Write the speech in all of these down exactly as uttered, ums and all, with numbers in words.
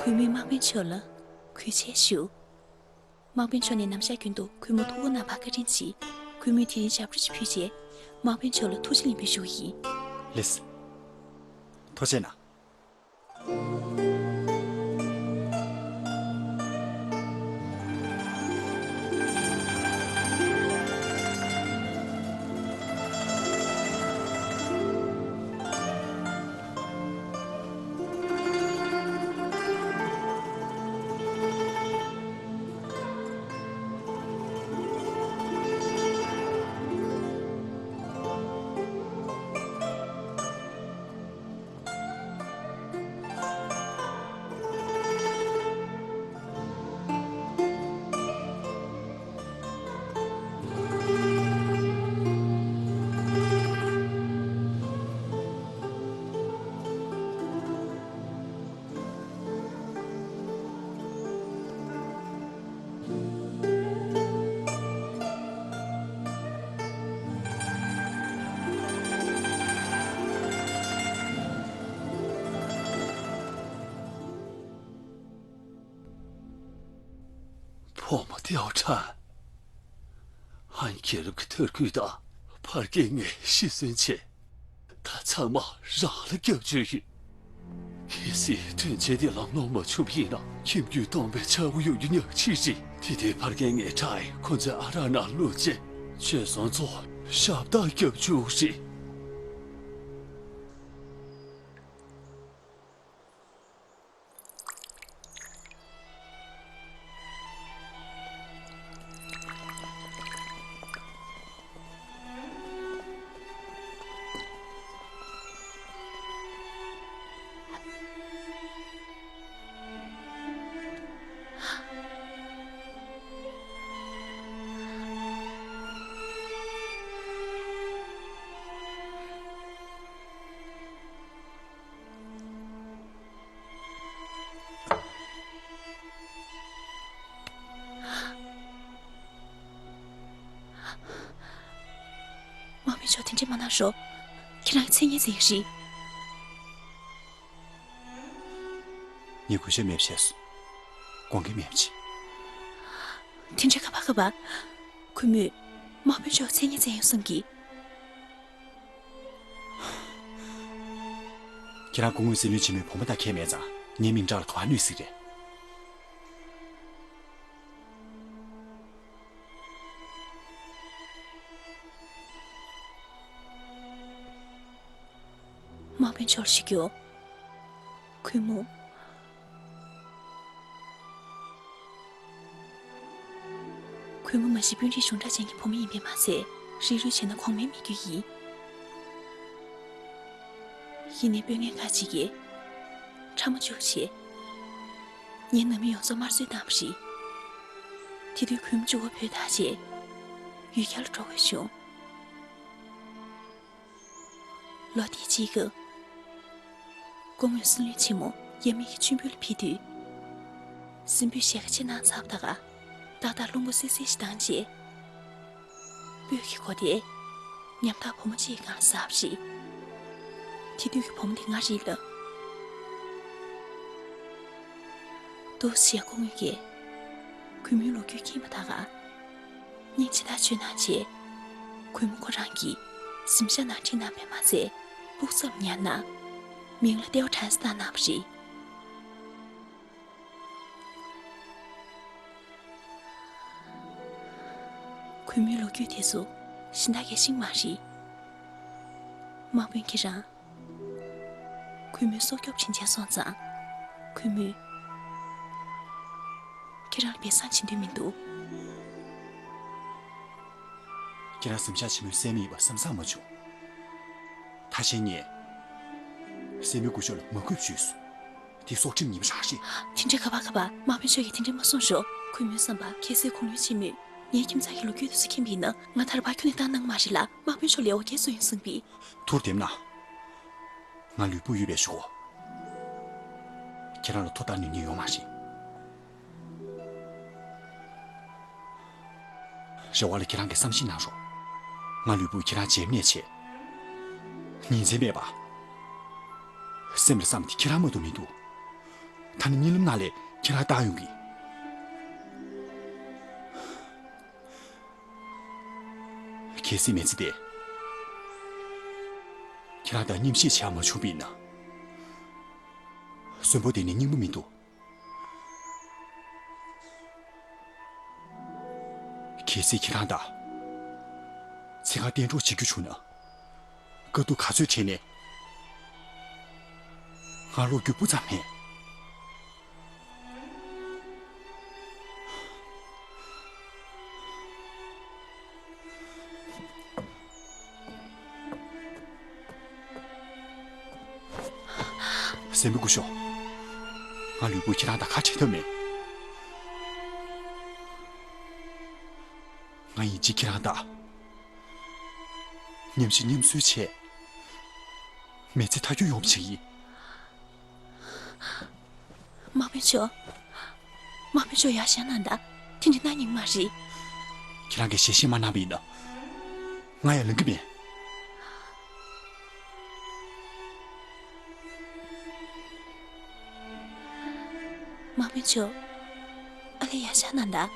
འོས་མིས་དམག་དཔོན་མཆོག་ལ་གུས་ཕྱག་ཞུ། དམག་དཔོན་མཆོག་ནས་ནམ་ཞག་རྒྱུན་དུ་གུས་མོ་མཐུ་བོ་གནང་བར་བཀའ་དྲིན་ཆེ། གུས་མོས་དེ་རིང་ཞབས་བྲོ་ཞིག་ཕུལ་རྗེས། དམག་དཔོན་མཆོག་ལ་ཐུགས་རྗེ་ལེགས་འབུལ་ཞུ་གི་ཡིན། ལགས་སོ། ཐུགས་རྗེ་གནང་། བུ་མོ་ཏེའོ་ཁྲན། ཧན་རྒྱལ་རབས་ཀྱི་ཐར་རྒོལ་དང་ཕར་རྒྱལ་ངས་ཤི་གསོན་བྱས། ད་ཚང་མ་རང་ལ་སྐྱབས་བཅོལ་ཡོད། གལ་སྲིད་དོན་ཆེན་འདི་ལམ་ལྷོང་མ་བྱུང་བ་ཡིན་ན། ཁྱིམ་རྒྱུད་སྟོང་པའི་ཆག་སྒོ་ཡོང་རྒྱུ་ཉག་གཅིག་རེད། དེ་དུས་ཕར་རྒྱལ་ངས་ཁྲའེ་ཁོ་ཚོའི་ཨ་རག་ནང་བླུགས་རྗེས། ཁྱོད་སོང་ཙང་ཞབས་ཏག་སྐྱབས་བཅོལ་རེད། དམག་དཔོན་མཆོག། དེ་འདྲས་མ་གནང་རོགས། ཁྱེད་རང་གི་མཚན་སྙན་ཟེར་ཡག་རེད། ངས་གུས་ཞབས་མེད་པ་བྱས་སོང་། དགོངས་འགལ་མེད་པ་བྱེད། དེ་འདྲས་ག་པར་ག་པར། གུས་མོས་དམག་དཔོན་མཆོག་མཚན་སྙན་བསྩལ་ཡོང་བསམ་གི། ཁྱེད་རང་སྐུ་ངོ་སྲིད་བློན་ཆེན་མོའི་བུ་མོ་དང་ཁྱད་མེད་ཙང་། ངའི་མིང་གྲགས་ལ་ག་པར་གནོད་སྲིད་རེད། དམག་དཔོན་མཆོག་ལ་ཞུ་རྒྱུ། གུས་མོ། གུས་མོ་མ་གཞི་དཔོན་རིགས་གཞུང་དྲང་ཅན་གྱི་བུ་མོ་ཡིན་པས་མ་ཚད། རིགས་རུས་བྱས་ན་གོང་མའི་མི་རྒྱུད་ཡིན། ཡིན་ནའི་དཔོན་ངན་ཁ་ཅིག་གིས་ཕྲ་མ་བཅུག་བྱས། ངའི་ནང་མི་ཡོངས་རྫོགས་དམར་གསོད་བཏང་བ་རེད། དེ་དུས་གུས་མོ་གཅིག་པོ་བུད་ཐག་བཅད། ཡུལ་གྱར་ལ་འགྲོ་དགོས་བྱུང་། ལོ་དེའི་དཔྱིད་ཀ། སྐུ་ངོ་སྲིད་བློན་ཆེན་མོ་ཡབ་མེས་ཀྱི་མཆོད་འབུལ་ལ་ཕེབས་དུས། སྲིན་པོས་ཞལ་ཁ་ཕྱེ་གནང་ཚར་བ་དང་། ཏག་ཏག་རླུང་བུ་སིལ་སིལ་ཞིག་བཏང་རྗེས། སྤོས་ཀྱི་སྒོ་དེ་ཉམ་ཐག་བུ་མོ་གཅིག་གི་སྒང་ལ་ཟགས་པ་རེད། དེ་དུས་ཀྱི་བུ་མོ་དེ་ང་རེད་ལ། འདུག་སེ་སྐུ་ངོ་གིས་གུས་མོའི་ལོ་རྒྱུས་མཁྱེན་པ་དང་། སྙིང་རྗེ་ཐག་ཆོད་གནང་རྗེས། གུས་མོ་ཁོ་རང་གིས་གཟིམ་ཤག་ནང་ཁྲིད་གནང་བས་མ་ཚད། སྤུ་གུ་ཙམ་ཉར་ན། མིང་ལ་ཏེའོ་ཁྲན་ཟེར་བཏགས་གནང་བ་རེད། གུས་མོའི་ལོ་རྒྱུས་དེ་ཚོ་གཞན་དག་གིས་ཤེས་མ་རེད། དམག་དཔོན་ཁྱེད་རང་། གུས་མོའི་སྲོག་སྐྱོབ་བྱེད་མཁན་སོང་ཙང་། གུས་མོས་ཁྱེད་རང་ལ་སྦས་གསང་བྱེད་འདོད་མི་འདུག། ཁྱེད་རང་གཟིམ་ཤག་ཆེན་མོའི་སྲས་མོ་ཡིན་པ་བསམ་བསམ་མ་བྱུང་། ཐ་ཆེན་ངས་སྲས་མོའི་སྐུ་ཞབས་ལ་མ་གུས་པ་བྱས་སོང་། དེ་སྲོག་ཁྲིམས་ཉེས་པ་རང་རེད། དེ་འདྲ་ག་པར་ག་པར། དམག་དཔོན་མཆོག་གིས་དེ་འདྲ་མ་གསུང་རོགས། གུས་མོའི་བསམ་པར་གལ་སྲིད་གུང་ལུན་ཆེན་མོས་ངའི་ཁྱིམ་ཚང་གི་ལོ་རྒྱུས་དེ་ཚོ་མཁྱེན་པ་ཡིན་ན། ང་ད་རུང་ཕར་ཁྱོན་ནས་བཏང་གནང་གི་མ་རེད་ལ། དམག་དཔོན་མཆོག་ལ་འོ་བརྒྱལ་བཟོ་ཡོང་བསམ་གི། ཐུར་དེབ་ན། ང་ལུས་པོ་ཡོད་པའི་ཞོར། ཁྱེད་རང་ལ་ཐོ་བཏང་ནུས་ཉེན་ཡོད་མ་རེད། རེ་བ་ལ་ཁྱེད་རང་གིས་བསམ་ཤེས་གནང་རོགས། ང་ལུས་པོས་ཁྱེད་རང་རྗེས་མ་ནས་བྱས། ཉིན་མཚན་མེད་པ། སེམས་ལ་བསམ་དེ་ཁྱེད་རང་མ་གཏོགས་མི་འདུག། ད་ནི་གཉིད་ལམ་ནང་ལས་ཁྱེད་རང་ལྟ་ཡོང་གི། གལ་སྲིད་མི་ཚེ་འདི་ཁྱེད་རང་དང་མཉམ་གཤིབ་བྱེད་ཡ་མ་བྱུང་བ་ཡིན་ན། གསོན་པོ་དེ་ནི་སྙིང་པོ་མི་འདུག། གལ་སྲིད་ཁྱེད་རང་དང་འཚོ་བ་གཏན་གྲོགས་བྱེད་རྒྱུ་བྱུང་ན། དཀའ་སྡུག་ག་ཚོད་འཕྲད་ནས་ང་ལོག་རྒྱུ་སྤུ་ཙམ་མེད། སྲས་མོ་སྐུ་ཞབས། ང་ལུས་པོ་ཁྱེད་རང་དང་ཁ་བྲལ་ཐབས་མེད། ང་ཡིན་གཅིག་ཁྱེད་རང་དང་མཉམ་ཞིང་མཉམ་གསོའི་ཆེད་མི་ཚེ་མཐའ་འཁྱོལ་ཡོང་བ་བྱེད་ཀྱི་ཡིན། དམག་དཔོན་མཆོག། དམག་དཔོན་མཆོག་ཡར་བཞེངས་གནང་དང་། དེ་འདྲ་གནང་ཉན་གྱི་མ་རེད། ཁྱེད་རང་གིས་ཞལ་བཞེས་མ་གནང་བ་ཡིན་ན། ང་ཡང་ལངས་ཀྱི་མེད། དམག་དཔོན་མཆོག། ཨ་ལས་ཡར་བཞེངས་གནང་དང་།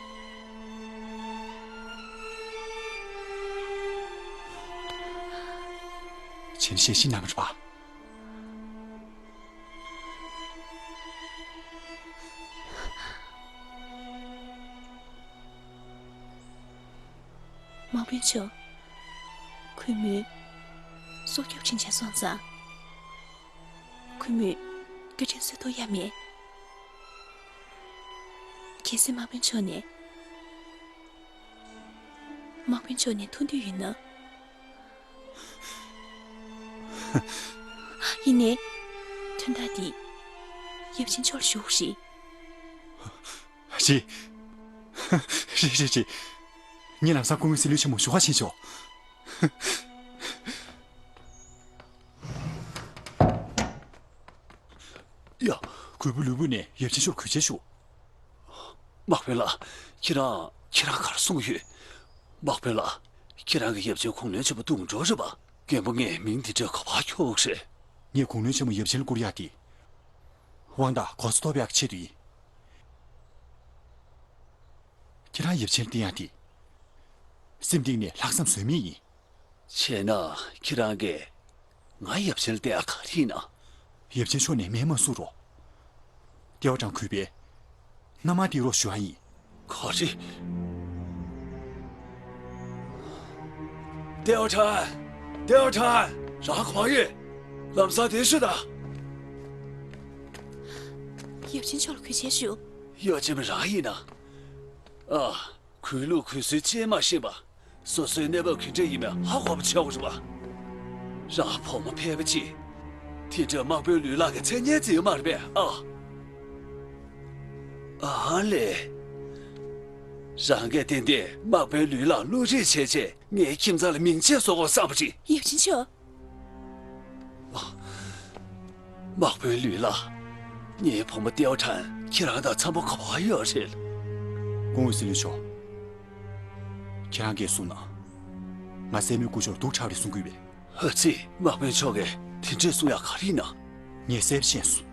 ཁྱེད་ཞལ་བཞེས་གནང་བ་རེད་པ། དམག་དཔོན་མཆོག། གུས་མོས་སྲོག་སྐྱོབ་བྱེད་ཆེད་སོང་ཙང་། གུས་མོས་བཀའ་དྲིན་གསོ་ཐུབ་ཡ་མེད། གལ་སྲིད་དམག་དཔོན་མཆོག་ནས། དམག་དཔོན་མཆོག་ནས་ཐུགས་འདོད་ཡོད་ན། ཡིན་ནའི། དོན་དག་འདི་ཡབ་ཆེན་མཆོག་ལ་ཞུ་དགོས་རེད། རེད། རེད་རེད་རེད། ངས་ལམ་སང་སྐུ་ངོ་སྲིད་བློན་ཆེན་མོ་ཞུ་བ་ཕྱིན་ཆོག། ཡ། གུས་པ་ལུས་པོ་ནས་ཡབ་ཆེན་མཆོག་གུས་བྱས་ཞུ། དམག་དཔོན་ལགས། ཁྱེད་རང་། ཁྱེད་རང་ག་རེ་གསུང་གི་ཡོད། དམག་དཔོན་ལགས། ཁྱེད་རང་གི་ཡབ་ཆེན་གུང་བློན་ཆེན་པོ་གདོང་གྲོགས་རེད་པ། རྒན་པོ་ངས་མིང་འདི་འདྲ་ག་པར་འཁྱོག་གི་རེད། ངས་གུང་བློན་ཆེན་མོ་ཡབ་ཆེན་ལ་བསྐུར་ཡག་དེ། དབང་ཐང་གོ་ས་ཐོབ་ཡག་ཆེད་དུ་ཡིན། ཁྱེད་རང་ཡབ་ཆེན་ལ་བསྟེན་ཡག་དེ། སེམས་གཏིང་ནས་ལྷག་བསམ་ཟོལ་མེད་ཡིན། བྱས་ན་ཁྱེད་རང་གིས་ང་ཡབ་ཆེན་ལ་བསྟེན་ཡག་ག་རེ་ཡིན་ན། ཡབ་ཆེན་མཆོག་ནས་སྨན་མ་བསུ་རོགས། ལྟེ་བ་ཁྲང་གུས་པས་མནའ་མར་སྟེར་རོགས་ཞུ་ཡག་ཡིན། ག་རེ། ལྟེ་བ་ཁྲང་། ལྟེ་བ་ཁྲང་། རང་ག་པར་ཡོད། ལམ་སང་བསྡད་ཤོག་དང་། ཡབ་ཆེན་མཆོག་ལ་གུས་བྱས་ཞུ། ཡབ་ཆེན་པོ་རང་ཡིན་ན། ཨ། གུས་ལུགས་གུས་སྲོལ་ཅིས་མ་ཤེས་པ། སོ་སོའི་གནས་བབ་ག་འདྲ་ཡིན་མིན་ཧ་གོ་བ་བྱེད་དགོས་རེད་པ། རང་བུ་མོ་ཕལ་པ་ཅིག། དེ་འདྲ་དམག་དཔོན་ལུས་ལགས་ཀྱི་མཚན་སྙན་བརྩི་ཡོད་མ་རེད་པས་ཨ། ཨ་ལས། རང་གིས་ཏན་ཏན་དམག་དཔོན་ལུས་ལགས་བློ་རིག་བྱས་བྱས་ངའི་ཁྱིམ་ཚང་ལ་མིང་ཆད་བཟོ་དགོས་བསམ་པ་རེད། ཡབ་ཆེན་མཆོག། དམག་དཔོན་ལུས་ལགས། ངའི་བུ་མོ་ལྟེ་བ་ཁྲང་ཁྱེད་རང་དང་འཚམ་པོ་ག་པར་ཡོད་རེད། སྐུ་ངོ་སྲིད་བློན་མཆོག། ཁྱེད་རང་གིས་གསུངས་ན། ང་སྲས་མོའི་སྐུ་ཞབས་ལ་སྡུག་དྲགས་རེད་གསུང་གི་ཡོད་པས། ཨ་ཙི། དམག་དཔོན་མཆོག་གིས་དེ་འདྲས་གསུང་ཡག་ག་རེ་ཡིན་ན། ངས་གསལ་པོ་བཤད་སོང་།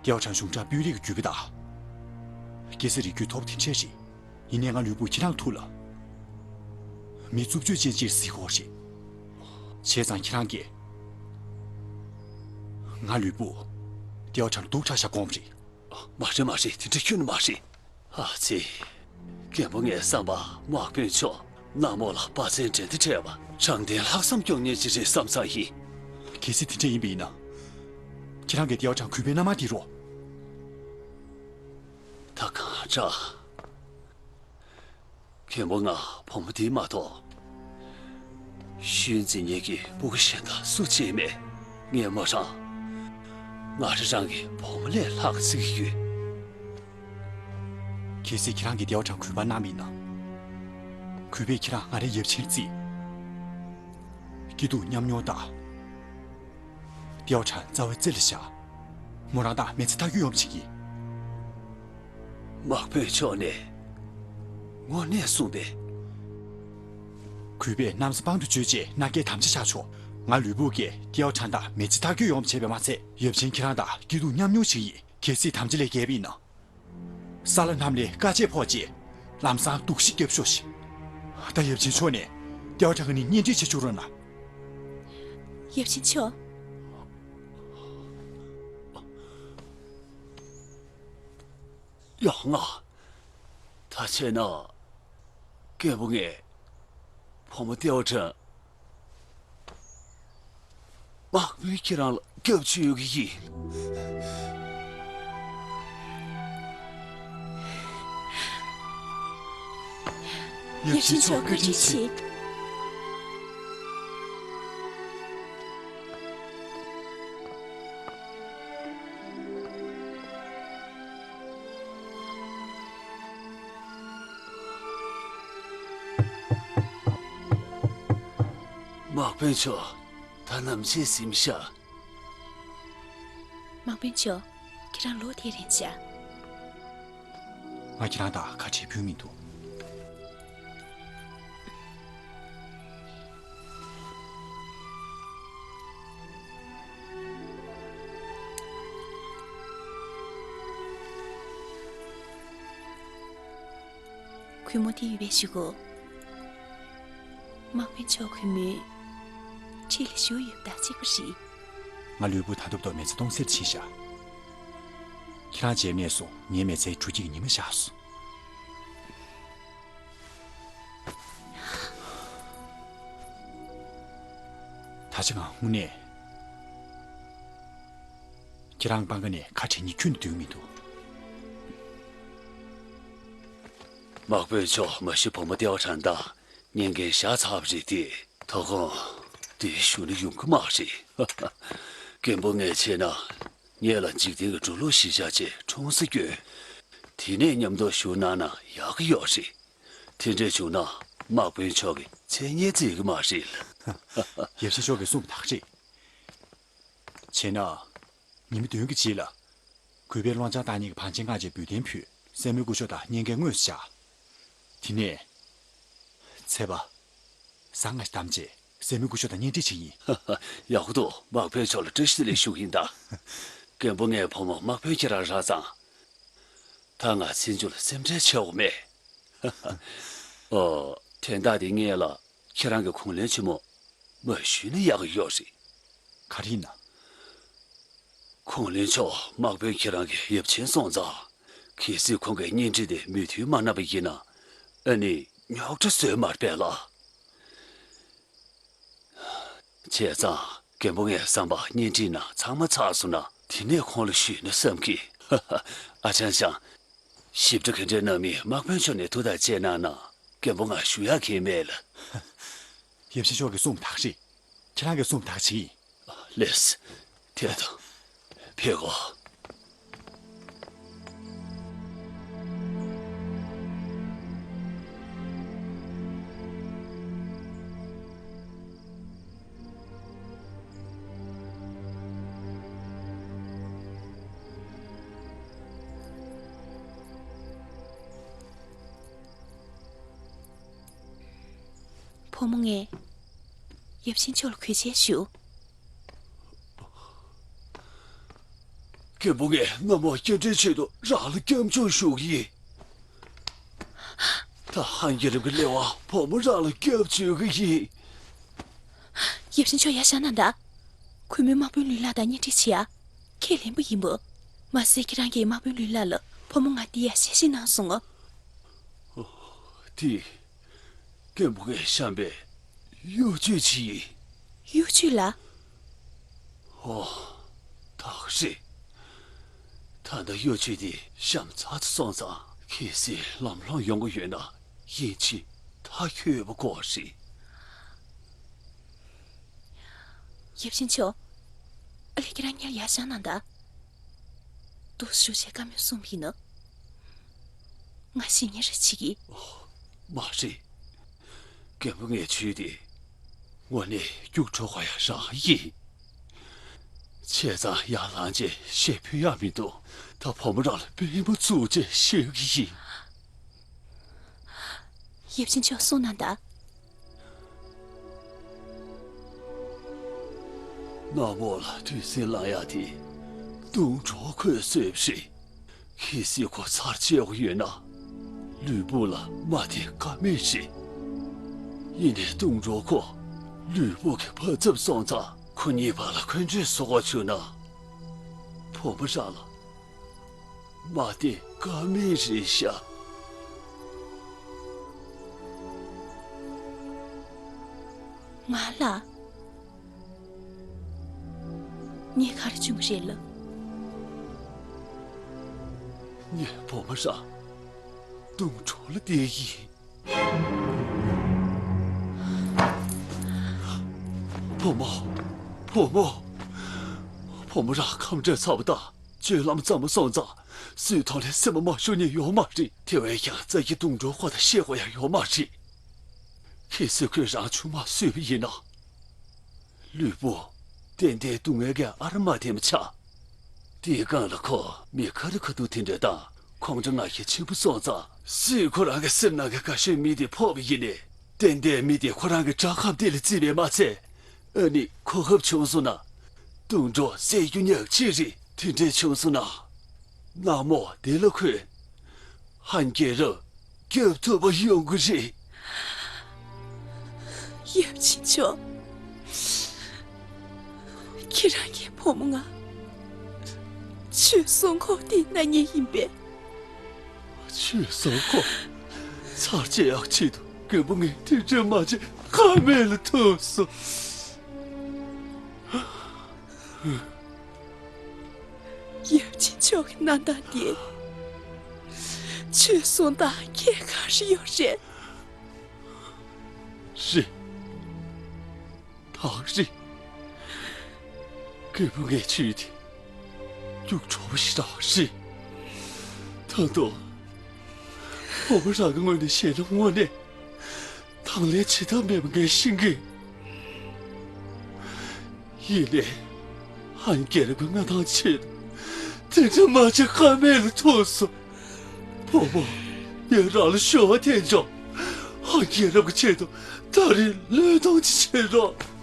ལྟེ་བ་ཁྲང་གཞུང་དྲང་དཔོན་རིགས་ཀྱི་རྒྱུད་པ་དང་། སྐྱེས་ས་རིགས་རྒྱུད་མཐོ་པོ་དེ་འདྲས་རེད། ཡིན་ནའི་ང་ལུས་པོ་ཁྱེད་རང་ཐུགས་ལ། མི་རྩུབ་སྤྱོད་ཅན་ཅིག་གཟིགས་ཀྱི་ཡོད་རེད། བྱས་ཙང་ཁྱེད་རང་གིས། ང་ལུས་པོ་ལྟེ་བ་ཁྲང་ལ་སྡུག་དྲགས་ཤག་དགོངས་པ་རེད། མ་རེད་མ་རེད། དེ་འདྲ་ཁྱོན་ནས་མ་རེད། ཨ་ཙི། རྒན་པོ་ངའི་བསམ་པར་དམག་དཔོན་མཆོག་གནམ་འོག་ལ་དཔའ་རྩལ་འགྲན་ཟླ་བྲལ་བ། དྲང་བདེན་ལྷག་བསམ་སྐྱོང་མཁན་ཅིག་རེད་བསམ་བསམ་ཡིན། གལ་སྲིད་དེ་འདྲ་ཡིན་པ་ཡིན་ན། ཁྱེད་རང་གིས་ལྟེ་བ་ཁྲང་གུས་པའི་མནའ་མར་སྟེར་རོགས། ད་གང་དྲག། རྒན་པོ་ང་བུ་མོ་འདི་མ་གཏོགས། ཤུལ་འཛིན་མཁན་གྱི་ཕྲུ་གུ་གཞན་དག་སུ་གཅིག་མེད། ངས་མོ་རང་། ང་རང་རང་གི་བུ་མོ་ལས་ལྷག་བརྩི་གི་ཡོད། གལ་སྲིད་ཁྱེད་རང་གིས་ལྟེ་བ་ཁྲང་གུས་པར་གནང་བ་ཡིན་ན། གུས་པས་ཁྱེད་རང་ང་རའི་ཡབ་ཆེན་བརྩིས། སྐྱིད་སྡུག་མཉམ་མྱོང་དང་། ལྟེ་བ་ཁྲང་རྩ་བའི་རྩེ་ལ་བཞག། མོ་རང་དང་མི་ཚེ་མཐའ་འཁྱོལ་ཡོང་བ་བྱེད་ཀྱི། དམག་དཔོན་མཆོག་ནས་དངོས་གནས་གསུངས་པས། གུས་པས་གནམ་ས་དཔང་དུ་བྱས་རྗེས་མནའ་སྐྱེལ་དམ་བཅའ་བཞག་ཆོག། ང་ལུས་པོ་གིས་ཏེའོ་ཁྲང་དང་མི་ཚེ་ཐག་གཅོད་ཡོང་བ་བྱས་པས་མ་ཚད། ཡབ་ཆེན་ཁྱེད་རང་དང་སྐྱིད་སྡུག་མཉམ་མྱོང་བྱེད་ཀྱི་ཡིན། གལ་སྲིད་དམ་བཅའ་ལས་འགལ་བ་ཡིན་ན། ས་ལ་གནམ་ལས་དཀའ་སྤྱད་ཕོག་རྗེས་ལམ་སང་སྡུག་ཤི་བརྒྱབ་ཤོག་ཤིག་ད་ཡབ་ཆེན་མཆོག་ནས་ཏེའོ་ཁྲང་གི་ནི་གཉེན་སྒྲིག་བྱེད་ཆོག་རོགས་གནང་། ཡབ་ཆེན་མཆོག་ཡང་ང་། ད་བྱས་ན། རྒན་པོ་ངས། བུ་མོ་ཏེའོ་ཁྲང་། དམག་དཔོན་ཁྱེད་རང་ལ་སྐྱབས་བཅོལ་གྱི་ཡིན། ཡབ་ཆེན་མཆོག་བཀའ་དྲིན་ཆེ། དམག་དཔོན་མཆོག་ད་ནམ་ཕྱིན་ཟིན་ཤག་དམག་དཔོན་མཆོག་ཁྱེད་རང་ལོག་དེ་རན་ཤག་ང་ཁྱེད་རང་དང་ཁ་བྲལ་འབུལ་མི་འདུག་གུས་མོ་དེ་ཡོད་པའི་གཞུག་གུ། དམག་དཔོན་མཆོག་གུས་མོའི་འཁྲིས་ལ་བཞུགས་ཡོད་པ་དང་གཅིག་པ་རེད། ང་ལུས་པོ་ད་དུང་མི་ཚེ་སྟོང་ཟད་ཕྱིན་ཤག་ཁྱེད་རང་མཇལ་ནས་བཟུང་ངའི་མི་ཚེའི་དྲོ་སྐྱིད་ཀྱི་ཉི་མ་ཤར་སོང་། ད་ཆ་ང་དངོས་གནས་ཁྱེད་རང་པང་ཁ་ནས་ཁ་བྲལ་ནས་ཁྱོན་ནས་སྡོད་མི་འདུག་དམག་དཔོན་མཆོག་མ་གཞི་བུ་མོ་ཏེའོ་ཁྲང་དང་གཉེན་འགན་བཞག་ཚར་བ་རེད་དེ། ད་དགོང་འདིར་བཞུགས་ན་ཡོང་གི་མ་རེད། རྒན་པོ་ངས་བྱས་ན། ངེད་ལ་འཇིག་རྟེན་གྱི་འགྲོ་ལུགས་གཞིར་བཞག་བྱས་འཁྲུངས་ས་སྐྱོན། དེ་ནས་མཉམ་དུ་བཞུགས་གནང་ན་ཡག་གི་ཡོད་རེད། དེ་འདྲས་བྱུང་ན་དམག་དཔོན་མཆོག་གི་མཚན་སྙན་བརྩི་གི་མ་རེད། ཡབ་ཆེན་མཆོག་གིས་གསུངས་པ་དག་རེད། བྱས་ན། ཉིན་མོ་བདུན་གྱི་རྗེས་ལ། གུས་པས་སློབ་སྦྱོང་བཏང་ནས་ཀྱི་བང་ཆེན་ལྔ་བཅས་འབུལ་གཏན་ཕུལ། སྲས་མོའི་སྐུ་ཞབས་དང་གཉེན་འགན་དངོས་སུ་བཞག་དེ་ནས། ཚེས་པ། གཟའ་ལྔ་ཞིག་བདམས་རྗེས་སྲས་མོའི་སྐུ་ཞབས་དང་གཉེན་སྒྲིག་བྱེད་ཀྱི་ཡིན། ཡག་པོ་འདུག་དམག་དཔོན་མཆོག་ལ་བཀྲ་ཤིས་བདེ་ལེགས་ཞུ་གི་ཡིན་ད། རྒན་པོ་ངའི་བུ་མོ་དམག་དཔོན་ཁྱེད་རང་རག་ཙང་། ད་ང་ཚེ་མཇུག་ལ་སེམས་ཁྲལ་བྱེད་དགོས་མེད། ཨོ། དོན་དག་དེ་ངས་ལ་ཁྱེད་རང་གི་གུང་ལན་ཆེན་མོ་མ་ཞུས་ན་ཡག་གི་ཡོད་རེད། ག་རེ་ཡིན་ན། གུང་ལན་མཆོག་དམག་དཔོན་ཁྱེད་རང་གི་ཡབ་ཆེན་སོང་ཙང་། གལ་སྲིད་ཁོང་གིས་གཉེན་སྒྲིག་དེ་མོས་མཐུན་མ་གནང་བ་ཡིན་ན། ཨ་ནི་རྙོག་དྲ་བཟོས་མ་རེད་པས་ལགས། བྱས་ཙང་རྒན་པོ་ངའི་བསམ་པ་གཉེན་སྒྲིག་ནང་ཚང་མ་ཚར་སོང་ན་དེ་ནས་ཁོང་ལ་ཞུས་ན་བསམ་གི། ཨ་ཅང་ཅང་། ཞིབ་ཕྲ་ག་འདྲ་གནང་མིན་དམག་དཔོན་མཆོག་ནས་ཐུགས་ཐག་བཅད་གནང་ན་རྒན་པོ་ང་ཞུ་ཡག་གང་ཡང་མེད་ལགས། ཡབ་ཆེན་མཆོག་གིས་གསུངས་པ་དག་རེད། ཁྱེད་རང་གིས་གསུངས་པ་དག་བྱེད་ཀྱི་ཡིན། ལགས། དེ་དང་། ཕེབས་གོ། བུ་མོ་ངས་ཡབ་ཆེན་མཆོག་ལ་གུས་ཞབས་ཞུ། རྒན་པོ་ངས་གནམ་འོག་སྐྱིད་འཕྲོག་ཆེད་དུ་རང་ལ་སྐྱབས་འཇུག་ཞུ་གི་ཡིན། ད་ཧན་གྱི་རིམ་གྱི་སླེབས་པ་བུ་མོ་རང་ལ་སྐྱབས་བཅོལ་གི་ཡིན། ཡབ་ཆེན་མཆོག་ཡར་བཞེངས་གནང་དང་། གུས་མོས་དམག་དཔོན་ལུས་ལགས་དང་གཉེན་སྒྲིག་བྱེད་ཡ། ཁས་ལེན་པ་ཡིན་པ། མ་ཟད་ཁྱེད་རང་གིས་དམག་དཔོན་ལུས་ལགས་ལ་བུ་མོ་ང་འདི་ཡར་གཤེ་གཤེ་གནང་སོང་ངོ་། དེ། རྒན་པོ་ངས་བཤམས་པའི་གཡོ་ཇུས་ཅིག་ཡིན། གཡོ་ཇུས་ལ། ཨོ། ད་ག་རེད། ད་ལྟ་གཡོ་ཇུས་དེ་བཤམས་ཚར་དུ་སོང་ཙང་། གལ་སྲིད་ལམ་ལྷོང་ཡོང་གི་ཡོད་ན་ཡིན་གཅིག་མཐའ་འཁྱོལ་བ་དགོས་རེད། ཡབ་ཆེན་མཆོག་ཨ་ལས་ཁྱེད་རང་སྔོན་ལ་ཡར་བཞེངས་གནང་དང་། ཏོག་ཙམ་བཞུགས་བྱས་བཀའ་མོལ་གསུངས་པ་ཡིན་ན། ང་ཞེ་ཉེ་རེ་བྱེད་ཀྱི། མ་རེད། རྒན་པོ་ངས་ཇུས་དེ་དངོས་གནས་སྐྱུག་བྲོ་ག་ཡ་རང་ཡིན། བྱས་ཙང་ཡར་ལངས་རྗེས་གཤེ་ཕུད་ཡག་མི་འདུག་ད་བུ་མོ་རང་ལ་པད་མ་བཙུགས་རྗེས་གཤེ་གི་ཡིན། ཡབ་ཆེན་མཆོག་གསུངས་གནང་དང་། ནག་མོ་ལ་དུས་སེམས་བླང་ཡག་དེ་དུང་གྲོགས་ཁོས་གསོས་པ་རེད། གལ་སྲིད་ཁོ་ཚར་བཅད་དགོས་ཡོད་ན། ལུས་པོ་ལ་རྨ་དེ་ཀ་མེད་རེད། ཡིན་ནའི་དུང་གྲོགས་ཁོ་ལུས་པོ་གི་བ་ཚབ་སོང་ཙང་། ཁོ་གཉིས་བར་ལ་འཁོན་འགྲས་བཟོ་དགོས་བྱུང་ན། བུ་མོ་རང་ལ་རྨ་དེ་ཀ་མེད་རེད་ཤག་ང་ལ། ངས་ག་རེ་བྱུང་རེད་ལབ། ངས་བུ་མོ་རང་དུང་གྲོགས་ལ་བསྟན་ཡིན། བུ་མོ། བུ་མོ། བུ་མོ་རང་ཁམས་བྲལ་ཚར་བ་དང་། སྤྱོད་ལམ་ཙམ་མ་སོང་ཙང་སུའི་ཐོག་ལ་སེམས་མ་ཤོར་མཁན་ཡོད་མ་རེད། དེ་བས་ཀྱང་རྩ་བཞི་དུང་གྲོགས་ཁོ་དང་བཤད་དགོས་ཡག་ཡོད་མ་རེད། གལ་སྲིད་ཁོས་རང་ཆུང་མ་གསོས་པ་ཡིན་ན། ལུས་པོ་ཏན་ཏན་སྡུག་བསྔལ་གྱི་ཨ་ར་མ་དེ་མ་ཆགས། དེའི་སྒང་ལ་ཁོ་མི་ཁ་རི་ཁ་ཐུག་དེ་འདྲ་དང་ཁོང་ཁྲོ་ང་ཤས་ཆེན་པོ་སོང་ཙང་། སུས་ཁོ་རང་གི་སེམས་ནང་གི་དགའ་ཤོས་མི་དེ་ཕོག་པ་ཡིན་ནའི། ཏན་ཏན་མི་དེ་ཁོ་རང་གི་དགྲ་ཁམས་དེ་ལ་བརྩིས་པས་མ་ཚད། ཨ་ནི་གོ་སྐབས་བྱུང་སོང་ན། དུང་གྲོགས་བསད་རྒྱུ་ཉག་གཅིག་རེད། དེ་འདྲས་བྱུང་སོང་ན། ནག་མོ་དེ་ལ་ཁོས་ཧན་རྒྱལ་རབས་སྐྱོབ་ཐུབ་པ་ཡོང་གི་རེད། ཡབ་ཆེན་མཆོག་ཁྱེད་རང་གི་བུ་མོ་ང་ཆོས་སྲུང་འཁོར་དེ་ན་ཉེ་ཡིན་པས། ཆོས་སྲུང་འཁོར་ཚར་བཅད་ཡག་ཆེད་དུ་མགོན་པོ་ངས་དེ་འདྲ་མ་བྱས་ཁ་མེད་ལ་ཐུག་སོང་། ཡབ་ཆེན་མཆོག་གི་གནང་སྟངས་དེ་ཆོས་སྲུང་དང་ཁྱད་ག་རེ་ཡོད་རེད། རེད། ཐག་རེད། རྒད་པོ་ངས་ཆོས་དེ་རྒྱུགས་འཕྲོ་བ་ཞིག་རག་རེད། ད་དུང་བུ་མོ་རང་གི་ངོས་ནས་བཤད་ན་དངོས་གནས། དང་ལེན་བྱེད་ཐབས་མེད་པ་ངས་ཤེས་ཀྱི། ཡིན་ནའི། ཧན་རྒྱལ་རབས་ཀྱི་མངའ་ཐང་ཆེད་དུ་དེ་འདྲ་མ་བྱེད་ཀ་མེད་ལ་ཐུག་སོང་། བུ་མོ། ངས་རང་ལ་ཞུ་བ་འཐེན་ཆོག་ཧན་རྒྱལ་རབས་ཀྱི་ཆེད་དུ་ད་རེས་བློས་གཏོང་ཅིག་བྱེད་རོགས།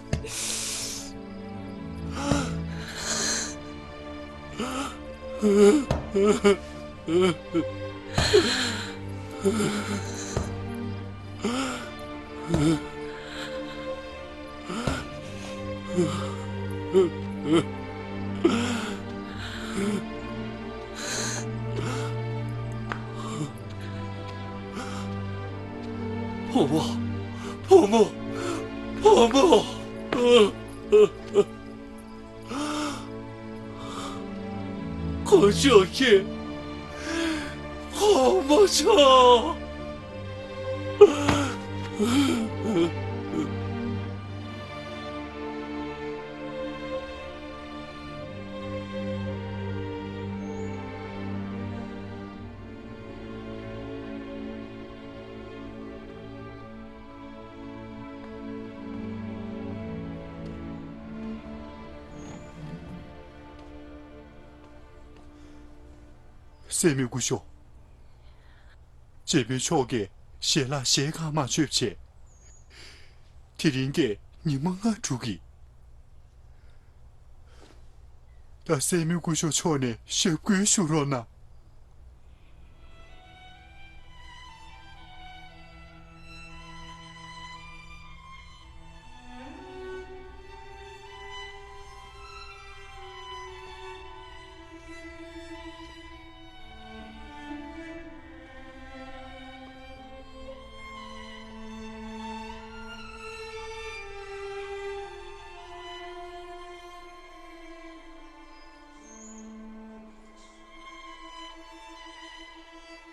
བུ་མོ། བུ་མོ། བུ་མོ། དཀོན་མཆོག་གིས་དབང་མ་ཆོག་སྲས་མོའི་སྐུ་ཞབས། རྗེ་དཔོན་མཆོག་གིས་ཞལ་ལག་ཞལ་ཁ་མ་མཆོད་བྱས། དེ་རིང་གི་ཉི་མ་ལྔ་དྲུག་གི། ད་སྲས་མོའི་སྐུ་ཞབས་མཆོག་ནས་ཞབས་སྐུལ་ཞུ་རོགས་གནང་།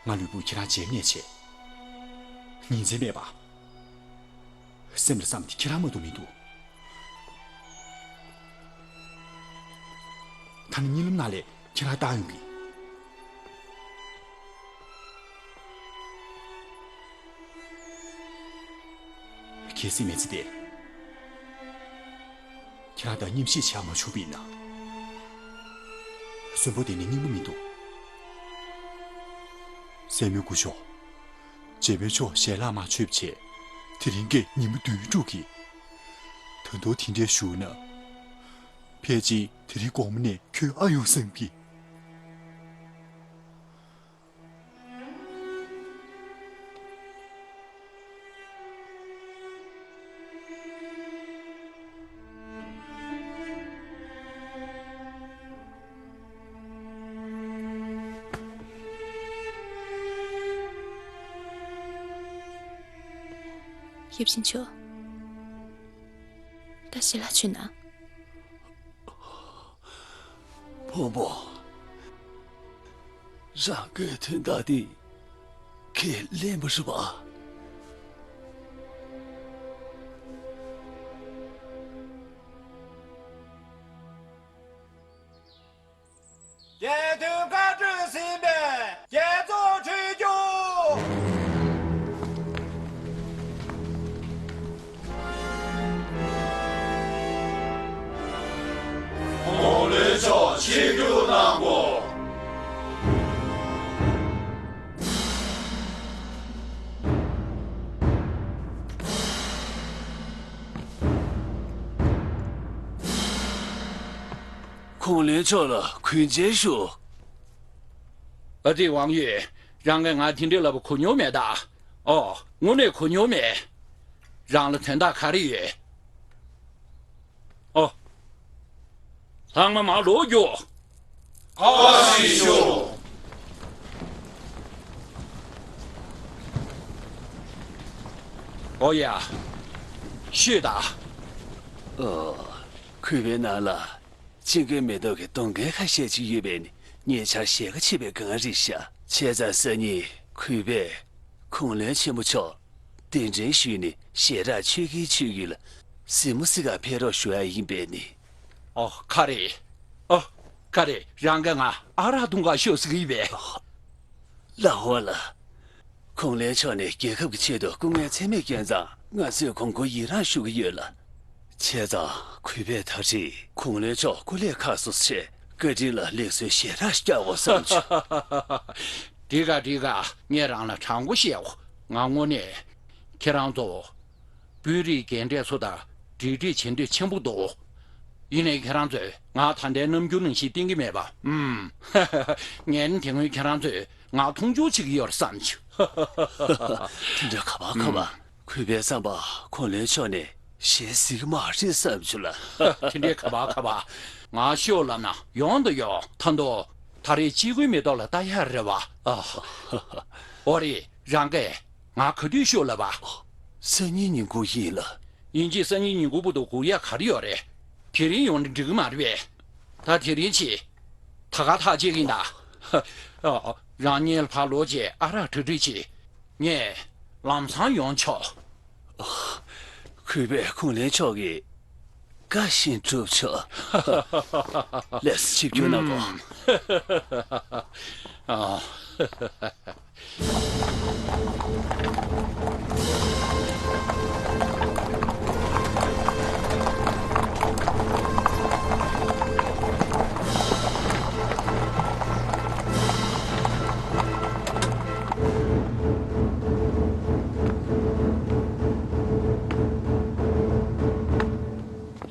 ང་ལུས་པོ་ཁྱེད་རང་བརྗེད་མེད་བྱས། ཉིན་མཚན་མེད་པ། སེམས་ལ་བསམ་དེ་ཁྱེད་རང་མ་གཏོགས་མི་འདུག་ད་ནི་གཉིད་ལམ་ནང་ལས་ཁྱེད་རང་བཏང་ཡོང་གི། གལ་སྲིད་མི་ཚེ་འདི་ཁྱེད་རང་དང་མཉམ་གཤིབ་བྱས་མ་བྱུང་བ་ཡིན་ན། གསོན་པོ་དེ་ནི་སྙིང་པོ་མི་འདུག་སྲས་མོའི་སྐུ་ཞབས། རྗེ་དཔོན་མཆོག་ཞལ་ལག་མ་མཆོད་བྱས། དེ་རིང་གི་ཉིན་མོ་བདུན་དྲུག་གི། ད་དུང་དེ་འདྲའི་བཞུགས་ན། སྐད་ཅིག་དེ་རིང་དགོང་མོ་ནས་ཁྱོད་ཨ་ཡོང་བསམ་གི། ཡབ་ཆེན་མཆོག་ད་ཞལ་ལག་མཆོད་ན། ཕུང་པོ། རང་གི་དོན་དག་འདི་ཁས་ལེན་པ་རེད་པ། རྒྱལ་དོན་བཀའ་བགྲོས་ཟིན་པས་རྒྱལ་ཚོགས་གྲོལ་རྒྱུ། ཁོང་ལུས་ཕྱོགས་ཆིབས་བསྒྱུར་གནང་དགོས། ཁོང་ལུས་ཕྱོགས་ལ་གུས་མཇལ་ཞུ། ཨ་ཙི་ཝང་ཡོད། རང་གིས་ང་དེ་འདྲའི་ལབ་གོ་མྱོང་མེད་ད། ཨོ། དངོས་གནས་གོ་མྱོང་མེད། རང་ལ་དོན་དག་ག་རེ་ཡོད། ཨོ། ལྷག་མ་མ་ལོག་རྒྱུ། བཀའ་དྲིན་ཞུ། ཨོ་ཡ། ཤོད་ད། ཨོ། གུས་པའི་ནང་ལ་གཅིན་སྐྱོན་མེ་ཏོག་གི་སྡོང་རྒན་ཁ་ཤས་ཅིག་ཡོད་པས་ནི་ཉེ་ཆར་ཞལ་ཁ་ཕྱེ་བའི་སྒང་རེད་ཤག་བྱས་ཙང་སང་ཉིན་གུས་པས་ཁུངས་ལུང་ཆེན་པོ་མཆོག་གདན་འདྲེན་ཞུས་ནས་ཞལ་གྲངས་ཆོས་དགེའི་ཆོས་བརྒྱུད་ལ་གཟིགས་མོ་གཟིགས་གར་ཕེབས་རོགས་ཞུ་ཡ་ཡིན་པས་ནི། ཨོ་ཁ་རེད། ཨོ་ཁ་རེད། རང་གིས་ང་ཨ་རག་འཐུང་གར་ཤོག་ཟེར་གི་ཡིན་པས། ལགས་འོ་ལགས། ཁུངས་ལུང་མཆོག་ནི་རྒྱལ་ཁབ་ཀྱི་ཆེད་དུ་སྐུ་ངལ་ཚད་མེད་བསྐྱོན་ཙང་ང་ཚོས་དགོངས་སྐོར་ཡི་རངས་ཞུ་གི་ཡོད་ལགས། བྱས་ཙང་གུས་པས་ད་རེས་ཁུངས་ལུང་མཆོག་སྐུ་ལས་ཁག་སོང་ཚེ་བཀའ་དྲིན་ལ་ལེགས་གསོལ་ཞལ་གྲངས་བསྐྱར་དགོས་བསམ་བྱུང་། འགྲིག་ག་འགྲིག་ག་ངས་རང་ལ་དྲང་པོ་བཤད་འོ། ང་དངོས་གནས་ཁྱེད་རང་ཚོ་དཔོན་རིགས་རྒན་གྲས་ཚོ་དང་འབྲེལ་འདྲིས་བྱེད་འདོད་ཆེན་པོ་འདུག་ཡིན་ནའི་ཁྱེད་རང་ཚོས་ང་ད་ལྟའི་རྣམ་འགྱུར་ནང་བཞིན་བསྟན་གྱི་མེད་པ། ཨུམ། ངས་ནི་དེ་སྔོན་ཁྱེད་རང་ཚོས་ང་མཐོང་ཆུང་བྱེད་ཀྱི་ཡོད་རེད་བསམ་བྱུང་། དེ་འདྲ་ག་པར་ག་པར། གུས་པའི་བསམ་པར་ཁུངས་ལུང་མཆོག་ནས་ཞལ་གཟིགས་ཀྱི་མ་རེད་བསམ་བྱུང་ལགས། དེ་འདྲའི་ག་པར་ག་པར། ང་ཤོག་ལབ་ན་ཡོང་དང་ཡོང་། ད་དུང་ད་རེས་སྐྱེ་དགུའི་མེ་ཏོག་ལ་ལྟ་ཡ་རེད་པ། ཨ། ཨོ་རེད། རང་གིས་ང་ག་དུས་ཤོག་ལབ་པ། སང་ཉིན་ཉིན་གུང་ཡིན་ལགས། ཡིན་གཅིག་སང་ཉིན་ཉིན་གུང་བར་དུ་སྒུག་ཡ་ག་རེ་ཡོད་རེད། དེ་རིང་ཡོང་ན་འགྲིག་གི་མ་རེད་པས། ད་དེ་རིང་བྱེད། ད་ག་ཐག་བཅད་ཀྱིན་གདའ། རང་གཉིས་ལ་ཕར་ལོག་བྱས་ཨ་རག་གྲ་སྒྲིག་བྱེད། ངས་ལམ་སང་ཡོང་ཆོག་གུས་པས་ཁུངས་ལུང་མཆོག་གི་བཀའ་བཞིན་སྒྲུབ་ཆོག་ལགས་སོ། ཆིབས་བསྒྱུར་གནང་དགོས། ཨུམ། ཨ།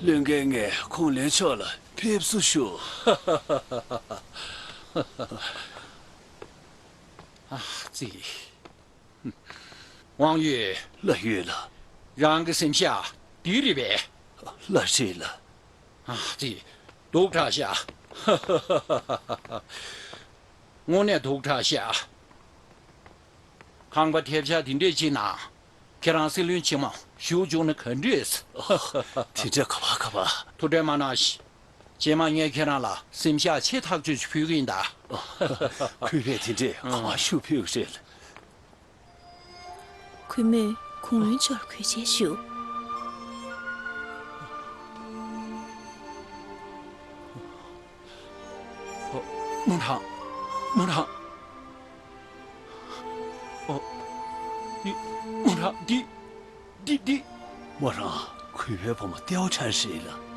བློན་ངས་ཁུངས་ལུང་མཆོག་ལ་ཕེབས་བསུ་ཞུ། ཨ་ཙི། དབང་ཡོད། ལགས་ཡོད་ལགས། རང་གི་སེམས་ཤ་འདི་རེད་པས། ལགས་རེད་ལགས། ཨ་ཙི། སྡུག་དྲགས་ཤག་དངོས་གནས་སྡུག་དྲགས་ཤག་ཁང་པ་ཐེབས་ཆག་འདི་འདྲས་ཅིག་ནང་ཁྱེད་རང་སྲིད་བློན་ཆེན་མོ་བཞུགས་བཅུག་ན་ག་འདྲས། དེ་འདྲས་ག་པར་ག་པར། ཐུགས་ཁྲལ་མ་གནང་ཞིག་རྗེས་མ་ངས་ཁྱེད་རང་ལ་སེམས་ཤ་ཆེ་ཐག་ཆོད་ཅིག་ཕུལ་གི་ཡིན་ད། གུས་པས་དེ་འདྲས་ག་པར་ཤུགས་ཕུལ་གི་རེད། གུས་མོས་ཁུངས་ལུང་མཆོག་ལ་གུས་མཇལ་ཞུ། མོ་རང་། མོ་རང་། ཨོ། འདི། མོ་རང་། འདི། འདི་འདི། མོ་རང་གུས་པའི་བུ་མོ་ཏེའོ་ཁྲང་རེད་ལགས།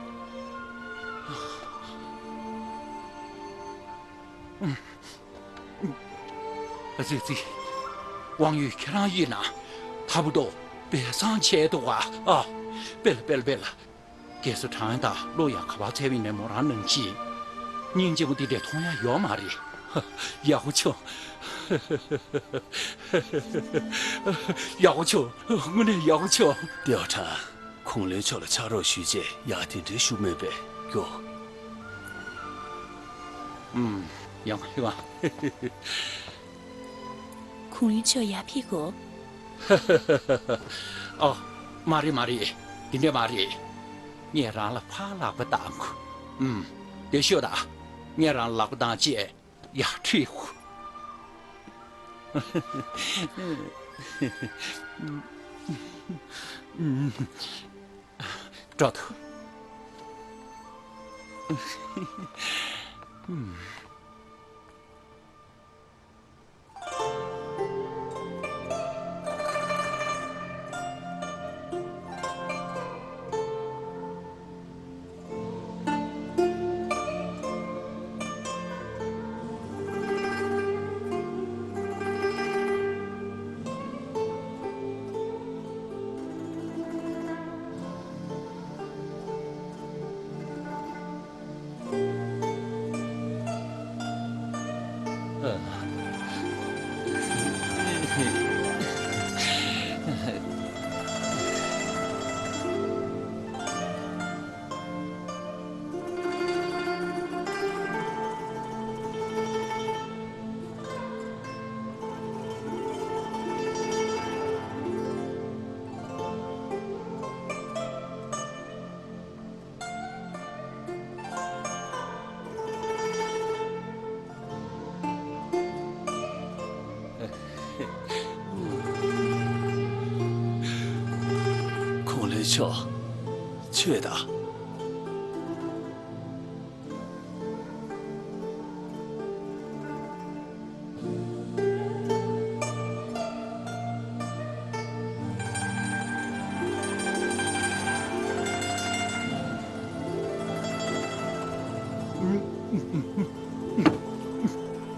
ཨ་ཙི་ཙི། དབང་ཡོད་ཁྱེད་རང་ཡིན་ན། ད་བུ་དོ་སྦས་གསང་བྱས་འདུག་ག་ཨ། སྤེལ་སྤེལ་སྤེལ། རྒས་གསོ་གྲང་དང་གློ་ཡང་ག་པར་འཚོལ་བ་ཡིན་ནའི་མོ་རང་ནང་བཞིན། སྙིང་རྗེ་མོ་འདི་འདྲས་མཐོང་ཡ་ཡོད་མ་རེད། ཡག་པོ་བྱུང་། ཡག་པོ་བྱུང་། དངོས་གནས་ཡག་པོ་བྱུང་། ཏེའོ་ཁྲང་། ཁུང་ལུན་མཆོག་ལ་ཕྱག་རོགས་ཞུས་རྗེས་ཡར་དེ་འདྲའི་བཞུགས་མེད་པས་སྐྱོ། ཨུམ། ཡང་ཡང་། ཁུང་ལུན་མཆོག་ཡར་ཕེབས་གོ། ཨོ། མ་རེད་མ་རེད། དེ་འདྲས་མ་རེད། ངས་རང་ལ་ཕར་ལག་པ་བཏང་གོ། ཨུམ། དེ་ཤོད་དང་། ངས་རང་ལ་ལག་པ་བཏང་བྱས་ཡར་ཁྲིད་གོ། འགྲོ་ཐུབ། ཁུང་ལུན་མཆོག་ཆོས་དང་།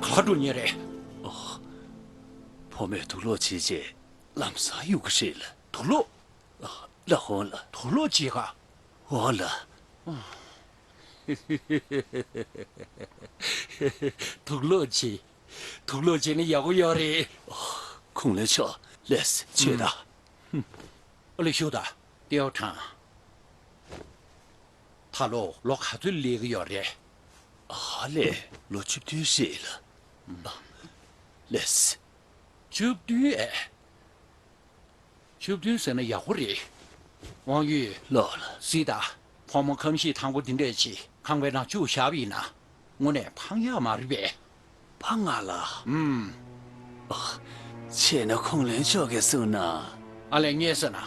ག་འགྲོ་ཉེ་རེད། ཨོ། བུ་མོས་དུག་ལོག་བྱས་རྗེས་ལམ་སང་གཡུག་གི་རེད་ལ། དུག་ལོག་ཨ། ལ་འོང་ལ། དུག་ལོག་བྱེད་ག་འོང་ལ། དུག་ལོག་བྱེད། དུག་ལོག་བྱེད་ན་ཡག་པོ་ཡོད་རེད། ཁུང་ལུན་མཆོག་ལགས་སེ་ཆོས་དང་། ཨ་ལེ་ཤོད་དང་། ཏེའོ་ཁྲང་། ད་ལོ་ལོ་ག་ཚོད་སླེབས་ཀྱི་ཡོད་རེད། ཨ་ལས། ལོ་བཅུ་བདུན་རེད་ལ། ལགས་སེ། བཅུ་བདུན་ཨེ། བཅུ་བདུན་ཟེར་ན་ཡག་པོ་རེད། དབང་ཡུས། ལགས་ལ། གཟིགས་དང་། ཕོ་མོ་ཁམ་ཤས་དང་པོ་འདི་འདྲས་ཅིག་ཁང་པའི་ནང་བཅུག་བཞག་པ་ཡིན་ན། དངོས་གནས་ཕངས་ཡག་མ་རེད་པས། ཕངས་ང་ལ། ཨུམ། ཨོ། ཆེས་ན་ཁུང་ལུན་མཆོག་གིས་གསུངས་ན། ཨ་ལས་ངས་ཟེར་ན།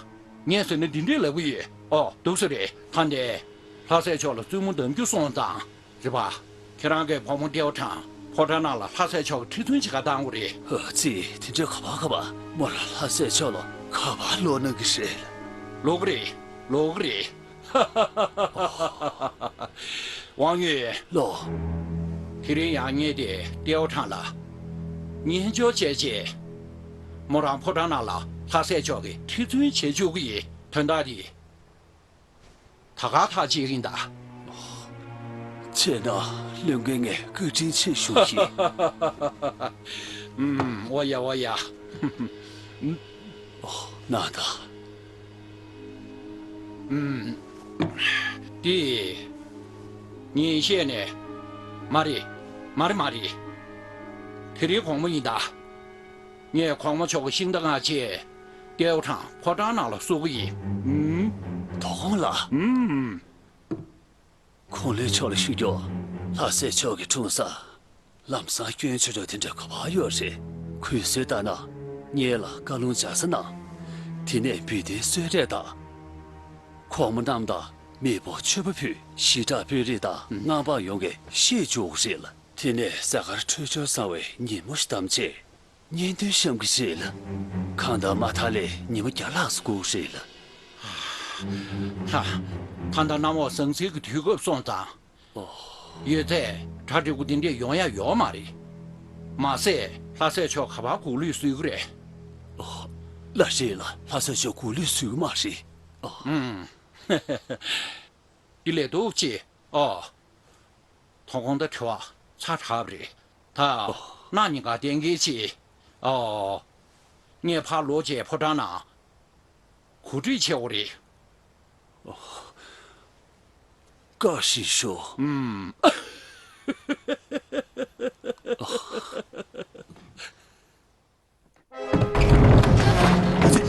ངས་ཟེར་ན་འདི་འདྲས་ལབ་ཀྱི་ཡོད། ཨོ། འདུག་སེ་རེད། ད་འདི། ལྷ་སྲས་མཆོག་ལ་བཙུན་མོ་འདེམས་རྒྱུ་སོང་ཙང་། རེད་པ། ཁྱེད་རང་གི་བུ་མོ་ཏེའོ་ཁྲང་ཕོ་བྲང་ནང་ལ་ལྷ་སྲས་མཆོག་གི་ཁྲི་བཙུན་ཅིག་ག་བཏང་དགོས་རེད། ཨ་ཙི། དེ་འདྲ་ག་པར་ག་པར། མོ་ལ་ལྷ་སྲས་མཆོག་ལ་ག་པར་ལོག་གནང་གི་རེད། ལོག་གི་རེད། ལོག་གི་རེད། དབང་ཡུས། ལགས། དེ་རིང་ཡང་ངས་དེ་ཏེའོ་ཁྲང་ལ་སྙན་ཞུ་བྱས་རྗེས། མོ་རང་ཕོ་བྲང་ནང་ལ་ལྷ་སྲས་མཆོག་གི་ཁྲི་བཙུན་བྱེད་བཅུག་གི་ཡིན། དོན་དག་དེ། ད་ག་ཐག་བཅད་ཀྱིན་གདའ། བྱས་ན་བློན་ངས་བཀའ་དྲིན་ཆེ་ཞུ་གི། ཨུམ། འོ་ཡ་འོ་ཡ། ཨོ། ན་ད། ཨུམ། འདི། ཉིན་ཤས་ནས། མ་རེད། མ་རེད་མ་རེད། དེ་རིང་དགོང་མོ་ཡིན་ད། ངས་གོང་མ་མཆོག་གི་ཤིང་རྟ་མངགས་བྱས། ཏེའོ་ཁྲང་ཕོ་བྲང་ནང་ལ་བསུ་གི་ཡིན། ཨུམ། དོ་དགོང་ལ། ཨུམ། ཁུང་ལུན་མཆོག་ལ་ཞུ་རྒྱུ། ལྷ་སྲས་མཆོག་གི་འཁྲུངས་ས། ལམ་སང་སྐྱོན་ཆེ་ཤོས་དེ་འདྲ་ག་པར་ཡོད་རེད། གུས་སྲོལ་ལྟར་ན། ངེད་ལ་བཀའ་ལུང་སྦྱར་ས་གནང་། དེ་ནས་བོད་དོན་གསོལ་རས་དང་། གོང་མ་རྣམས་དང་མེས་པོ་མཆོད་པ་ཕུལ། ཞི་དྲག་དཔོན་རིགས་དང་། ཨུམ། མངའ་འབངས་ཡོངས་ཀྱིས་བཤད་བཅུག་གི་རེད་ལ། དེ་ནས་གཟའ་སྐར་འཕྲོད་སྦྱོར་བཟང་བའི་ཉིན་མོ་ཞིག་བདམས་རྗེས། གཉེན་སྟོན་བཤམས་ཀྱི་རེད་ལ། གང་ལྟར་མ་མཐའ་ལས་ཉི་མ་བརྒྱ་ལྷག་ཙམ་འགོར་རེད་ལ། ཧ། ད་ལྟ་གནམ་འོག་ཟང་ཟིང་གི་དུས་སྐབས་སོང་ཙང་། ཨོ། ཡོད་ཚད་གྲ་སྒྲིག་པོ་འདི་འདྲས་ཡོང་ཡ་ཡོད་མ་རེད། མ་ཟད་ལྷ་སྲས་མཆོག་ག་པར་སྒུག་ལུས་བཟོས་ཀྱི་རེད། ཨོ། ལགས་རེད་ལ། ལྷ་སྲས་མཆོག་སྒུག་ལུས་བཟོས་ཀྱི་མ་རེད། ཨོ། ཨུམ། འདི་ལས་འདུག་ཅེས། ཨོ། ཐོང་ཁོང་ད་དྲི་བ་ཚ་དྲགས་པ་རེད། ད་ཨོ། གནངས་ཉིན་ག་གཏན་འཁེལ་ཅེས། ཨོ། ངས་ཕར་ལོག་བྱས་ཕོ་བྲང་ནང་གོ་སྒྲིག་བྱེད་དགོས་རེད། ཨོ། བཀའ་བཞིན་ཤོག་ཨུམ།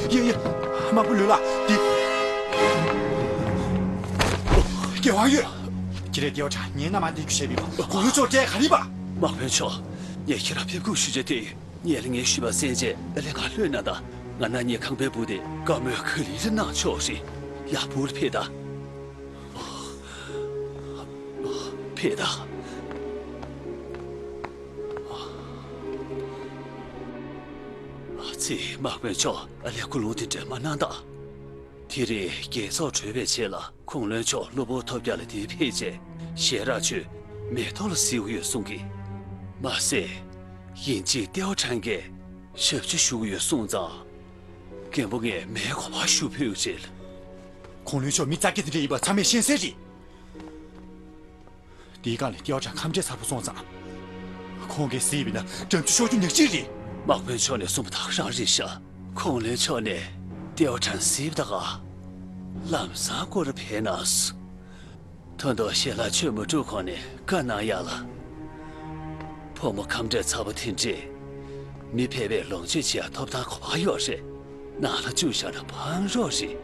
ཡ་ཡ། དམག་དཔོན་ལུས་ལགས་འདི། རྒྱལ་དབང་ཡོད། ཁྱེད་རས་ལྟེ་བ་ཁྲ་ངའི་མནའ་མ་འདེད་རྒྱུ་བྱས་པའི་བར་གོང་ལུས་ཕྱོགས་བྲལ་ག་རེ་བ། དམག་དཔོན་མཆོག་ངས་ཁྱེད་རང་ཕེབས་སྒུག་ཞུ་བྱ་དེ་ཡིན། ངས་ལ་ངས་ཞུས་པ་གསན་རྗེས་ཨ་ལས་ང་ལྷོད་གནང་དང་། ང་ན་ཉེ་ཁང་པའི་བུ་དེ་བཀའ་མོལ་ག་ལེར་གནང་ཆོག་རེད། ཡ་བུ་ལ་ཕེབས་དང་། ཕེབས་དང་། ཨ་ཙི། དམག་དཔོན་མཆོག་ཨ་ལས་སྐུ་རླུང་དེ་འདྲ་མ་གནང་དང་། དེ་རིང་རྒྱལ་ཚོགས་གྲོལ་བའི་རྗེས་ལ་ཁུངས་ལུང་མཆོག་གློ་བུར་ཐོལ་རྒྱག་ལ་འདིར་ཕེབས་རྗེས་ཞལ་རག་ཆུ་མེ་ཏོག་ལ་གཟིགས་ཀྱི་ཡོད་གསུང་གི། མ་ཟད་ཡིན་གཅིག་ལྟེ་བ་ཁྲང་གིས་ཞབས་ཕྱི་ཞུ་གི་ཡོད་གསུངས་ཙང་། རྒན་པོ་ངས་མའི་གོ་བ་ཞུ་ཕོད་ཀྱི་རེད། ཁུངས་ལུང་མཆོག་མི་ཙག་གེ་དེ་འདྲ་ཡིན་པ་ཚང་མས་ཤེས་གསལ་རེད། དེའི་སྒང་ལ་ལྟེ་བ་ཁྲང་ཁམས་བགྲེས་ཚར་པོ་སོང་ཙང་། ཁོང་གིས་གཟིགས་པ་ཡིན་ན་འགྲམ་ཆུ་གཤོག་རྒྱུ་ཉག་གཅིག་རེད། དམག་དཔོན་མཆོག་ནས་གསུངས་པ་དག་རང་རེད་ཤག་ཁུངས་ལུང་མཆོག་ནས་ལྟེ་བ་ཁྲང་གཟིགས་པ་དག་ལམ་སང་སྐོར་ར་ཕེབས་གནང་སོང་། ད་དུང་ཞལ་ལག་མཆོད་མ་གྲུབ་གོང་ནས་བཀའ་གནང་ཡག་ལ། ཕོ་མོ་ཁམས་བགྲེས་ཚར་པོ་དེ་འདྲས་མི་ཕལ་པའི་ལོངས་སྤྱོད་བྱེད་ཡག་ཐོབ་ཐང་ག་པར་ཡོད་རེད། ནང་ལ་བཅུག་བཞག་ན་ཕངས་རོགས་རེད།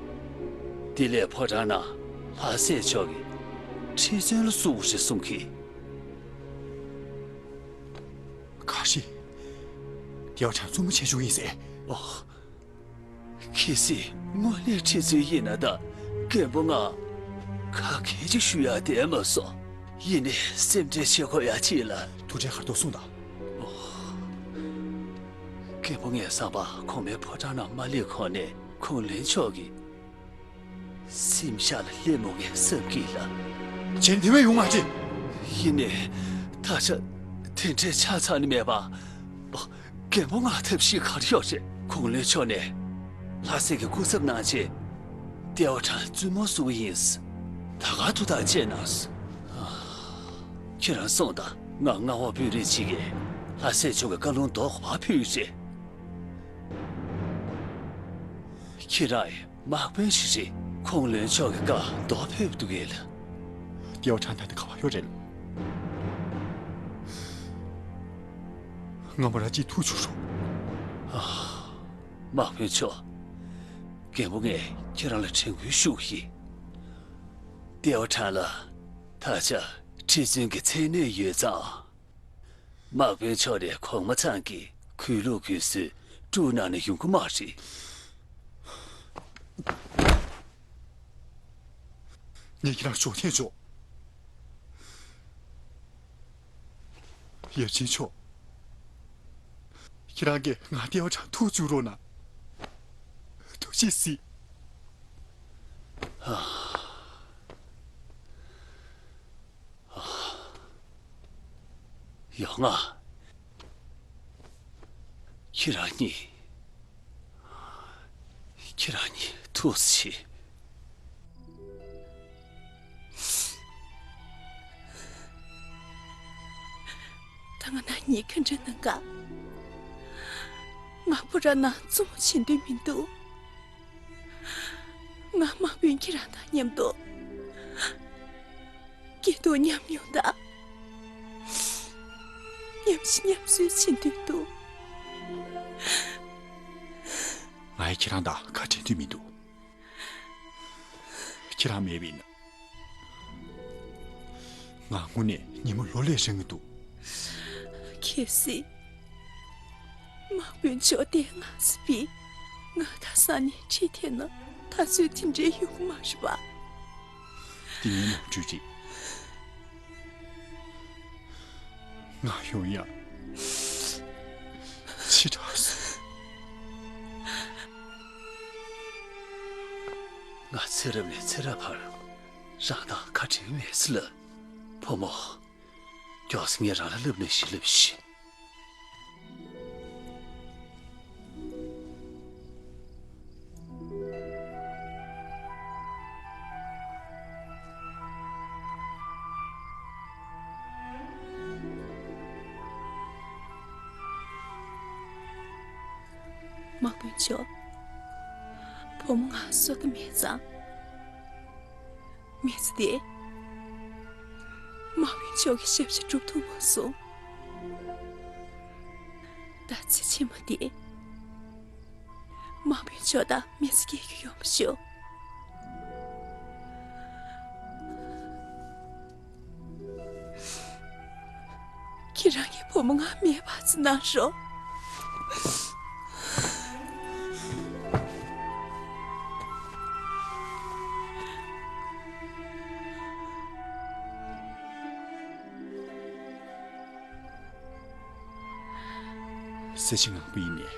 དེ་ལས་ཕོ་བྲང་ནང་ལྷ་སྲས་མཆོག་གིས་ཁྲི་བཙུན་ལ་བསུ་དགོས་རེད་གསུང་གི། ག་རེ། ལྟེ་བ་ཁྲང་བཙུན་མོ་བྱེད་བཅུག་ཡིན་ཟེར། ཨོ། གལ་སྲིད་དངོས་གནས་ཁྲི་བཙུན་ཡིན་ན་ད་རྒན་པོ་ང་ཁ་སྐད་ཅིག་ཞུ་ཡག་བསྡད་མ་སོང་། ཡིན་ནའི་སེམས་ཁྲལ་བྱེད་དགོས་ཡག་ཅིག་ལ། ཐུགས་ཁྲལ་ག་རེ་འདུག་གསུངས་དང་། ཨོ། རྒན་པོ་ངའི་བསམ་པར་གོང་མའི་ཕོ་བྲང་ནང་མ་སླེབས་གོང་ནས་ཁུངས་ལུང་མཆོག་གིས་སེམས་ཤག་ལ་སླེབས་མོ་ངས་བསམ་གྱིས་ལ། གཞན་དེ་བས་ཡོང་མ་ཅི། ཡིན་ནའི་ད་ཆ་དེ་འདྲས་ཆགས་ཚར་ནི་མེད་པ། རྒན་པོ་ང་ཐབས་ཤེས་ག་རེ་ཡོད་རེད། ཁུངས་ལུང་མཆོག་ནས་ལྷ་སྲས་ཀྱི་སྐུ་ཚབ་གནང་བྱས་ལྟེ་བ་ཁྲང་བཙུན་མོ་བསུ་གི་ཡིན། ད་ག་ཐུགས་ཐག་བཅད་གནང་། ཁྱེད་རང་སོང་དང་། ང་མངའ་འོག་དཔོན་རིགས་གཅིག་གིས་ལྷ་སྲས་མཆོག་གི་བཀའ་ལུང་ལྡོག་ག་པར་ཕུལ་རེད། ཁྱེད་རང་དམག་དཔོན་ཞིག་རེད། ཁུངས་ལུང་མཆོག་གི་བཀའ་ལྡོག་ཕེབས་འདུག་གས་ལ། ལྟེ་བ་ཁྲང་ད་ནི་ག་པར་ཡོད་རེད། ང་མོ་རང་གཅིག་ཐུག་ཆོག་རོགས། དམག་དཔོན་མཆོག་རྒན་པོ་ངས་ཁྱེད་རང་ལ་དྲན་སྐུལ་ཞུ་གི་ཡིན། ལྟེ་བ་ཁྲང་ལ་ད་ཆ་ཁྲི་བཙུན་གྱི་མཚན་གནས་ཡོད་ཙང་། དམག་དཔོན་མཆོག་ནས་གོང་མ་ཚང་གི་གུས་ལུགས་གུས་སྲོལ་དཀྲུག་གནང་ནས་ཡོང་གི་མ་རེད། ངས་ཁྱེད་རང་ཞོགས་ཐེངས་ཆོག་ཡབ་ཆེན་མཆོག་ཁྱེད་རང་གིས་ང་ལྟེ་བ་ཁྲང་ཐུག་བཅུག་རོགས་གནང་། ཐུགས་རྗེ་གཟིགས། ཡོང་ང་། ཁྱེད་རང་གཉིས། ཁྱེད་རང་གཉིས་ཐུགས་སུ་ཆེ། ད་ང་རང་གཉིས་ག་འདྲ་གནང་ག། ང་ཕོ་བྲང་ནང་བཙུན་མོ་བྱེད་འདོད་མི་འདུག་ང་དམག་དཔོན་ཁྱེད་རང་དང་མཉམ་དུ་སྐྱིད་སྡུག་མཉམ་མྱོང་དང་། མཉམ་ཤི་མཉམ་གསོན་བྱེད་འདོད་འདུག་ང་ཡང་ཁྱེད་རང་དང་ཁ་བྲལ་འདོད་མི་འདུག་ཁྱེད་རང་མེད་པ་ཡིན་ན། ང་དངོས་གནས་ཉིན་མོ་ལོ་ལས་རིང་གི་འདུག་གལ་སྲིད་དམག་དཔོན་མཆོག་དེ་ང་ཚོ་བི་ང་ད་ས་ནས་ཁྲིད་ཐེ་ན་ད་ཚོད་དེ་འདྲའི་ཡོང་གི་མ་རེད་པ། དེ་ངའི་ནོར་འཁྲུལ་རེད། ང་ཡོང་ཡ་ཕྱི་དྲགས་སོང་། ང་ཚེ་རབས་ནས་ཚེ་རབས་བར་རང་དང་ཁ་བྲལ་མེད་ཟེར་ལབ། བུ་མོ། མགྱོགས་སེ་ངས་རང་ལ་ལབ་ནས་ཤིག་ལབ་ཤིག་དམག་དཔོན་མཆོག་བུ་མོ་ང་བཟོ་ལྟ་མེད་ཙང་། མི་ཚེ་འདི་དམག་དཔོན་མཆོག་གི་ཞབས་ཕྱི་སྒྲུབ་ཐུབ་མ་སོང་། ད་ཚེ་ཕྱི་མ་འདི་དམག་དཔོན་མཆོག་དང་མི་ཚེ་སྐྱེལ་རྒྱུ་ཡོང་བ་ཤོག་ཁྱེད་རང་གི་བུ་མོ་ང་མེད་པ་ཙམ་གནང་རོགས། ས་ཆེན་ངང་པོ་ཡིན་ནས།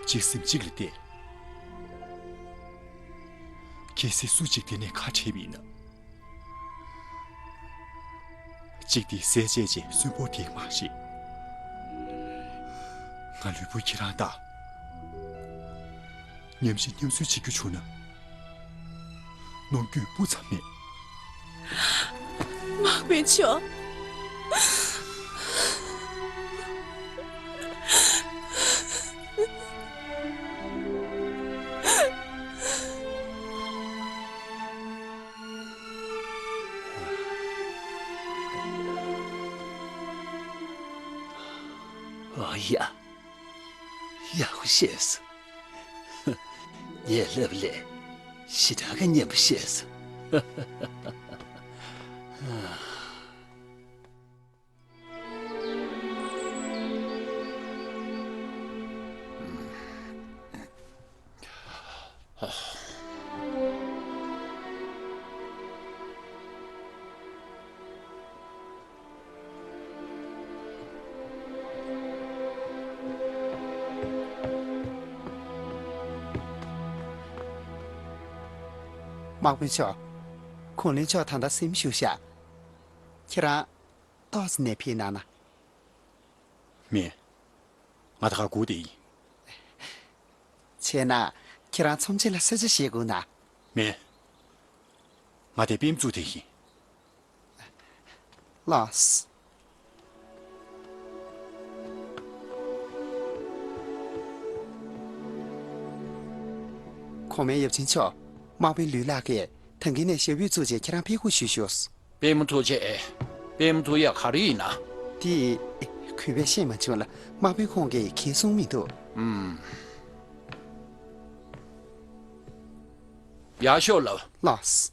གཅིག་སེམས་གཅིག་ལ་གཏད། གལ་སྲིད་སུ་གཅིག་དེ་ནས་ཁ་བྲལ་བ་ཡིན་ན། གཅིག་དེ་ཟས་བཅད་རྗེས་གསོན་པོར་བསྡད་མ་ཤེས། ང་ལུས་པོ་ཁྱེད་རང་དང་། མཉམ་ཞིང་མཉམ་གསོས་བྱེད་རྒྱུ་བྱུང་ན། གནོང་འགྱོད་སྤུ་ཙམ་མེད། དམག་དཔོན་མཆོག་ཨ་ཡ། ཡག་པོ་བཤད་སོང་། ངས་ལབ་ལས་ཞེ་དྲག་གི་སྙན་པོ་བཤད་སོང་། དམག་དཔོན་མཆོག་གུང་ལན་མཆོག་ད་ལྟ་སེམས་ཤུགས་བཞག་ཁྱེད་རང་ཏོག་ཙམ་ནས་ཕེབས་གནང་ན། མེད། ང་ད་ག་སྒུག་བསྡད་ཡིན། བྱས་ན་ཁྱེད་རང་ཚོམས་ཆེན་ལ་གསོལ་ཇ་བཞེས་དགོས་ན། མེད། ང་དེ་པེམ་བཙུགས་དེ་ཡིན། ལགས། གོང་མའི་ཡབ་ཆེན་མཆོག་དམག་དཔོན་ལུས་ལགས་ཀྱིས་ད་གིན་ནས་ཞབས་པུས་བཙུགས་རྗེས་ཁྱེད་རང་ཕེབས་སྒུག་ཞུས་ཞུས། པེམ་བཙུགས་རྗེས། པེམ་བཙུགས་ཡ་ག་རེ་ཡིན་ན། དེ། གུས་པས་ཤེས་མ་བྱུང་ལ་དམག་དཔོན་ཁོང་གིས་གང་གསུང་མི་འདུག་ཨུམ། ཡག་ཤོག་ལབ། ལགས།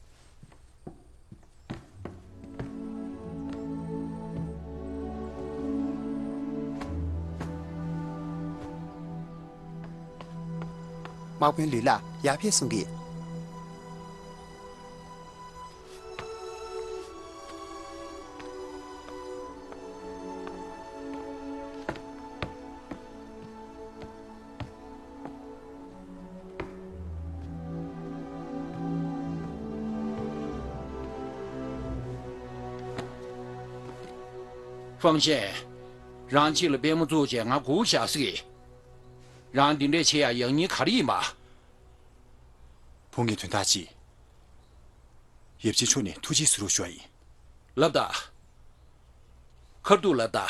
དམག་དཔོན་ལུས་ལགས་ཡར་ཕེབས་གསུང་གི། ཧྥང་ཞན། རང་གཅིག་ལ་པེ་མོ་བཙུགས་བྱས་ང་སྒུག་བཞག་སྲིད། རང་འདི་འདྲས་བྱེད་ཡ་ཡག་སྙིང་ག་རེ་ཡིན་པ། བུ་ངའི་དོན་དག་ཅིག་ཡབ་ཆེན་མཆོག་ནས་ཐུགས་རྗེ་གཟིགས་རོགས་ཞུ་བ་ཡིན། ལབ་ད། ཁ་ཐུག་ལབ་ད།